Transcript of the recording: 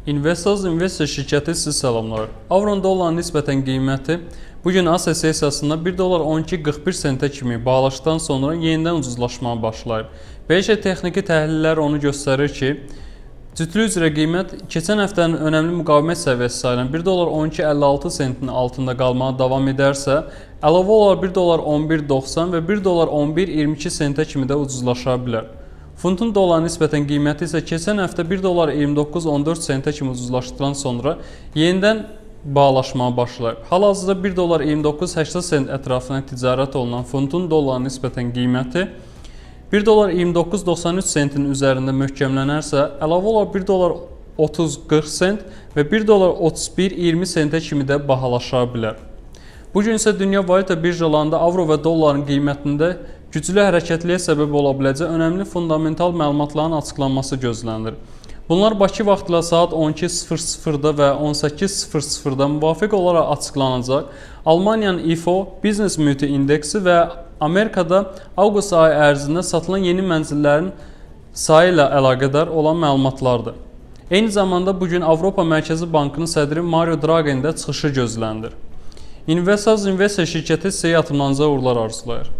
Investors Investor şirkəti sizi salamlayır. Avron dolların nisbətən qiyməti bu gün Asiya sessiyasında 1 dollar 12.41 sentə kimi bahalaşdıqdan sonra yenidən ucuzlaşmağa başlayıb. Beləcə, texniki təhlillər onu göstərir ki, cütlü üzrə qiymət keçən həftənin önəmli müqavimət səviyyəsi sayılan 1 dollar 12.56 sentin altında qalmağa davam edərsə, əlavə olaraq 1 dollar 11.90 və 1 dollar 11.22 sentə kimi də ucuzlaşa bilər. Funtun dollara nisbətən qiyməti isə keçən həftə 1 dollar 29.14 sentə kimi ucuzlaşdıqdan sonra yenidən bahalaşmağa başlayıb. Hal-hazırda 1 dollar 29.80 sent ətrafına ticarət olunan funtun dollara nisbətən qiyməti 1 dollar 29.93 sentin üzərində möhkəmlənərsə, əlavə olaraq 1 dollar 30.40 sent və 1 dollar 31.20 sentə kimi də bahalaşa bilər. Bu gün isə dünya valyuta birjalarında avro və dolların qiymətində güclü hərəkətliyə səbəb ola biləcək önəmli fundamental məlumatların açıqlanması gözlənilir. Bunlar Bakı vaxtı ilə saat 12:00-da və 18:00-da müvafiq olaraq açıqlanacaq. Almaniyanın IFO Biznes Mühiti İndeksi və Amerikada avqust ayı ərzində satılan yeni mənzillərin sayı ilə əlaqədar olan məlumatlardır. Eyni zamanda bu gün Avropa Mərkəzi Bankının sədri Mario Draghi-nin də çıxışı gözlənilir. Investors Investor şirkəti sizə yatırımlarınıza uğurlar arzulayır.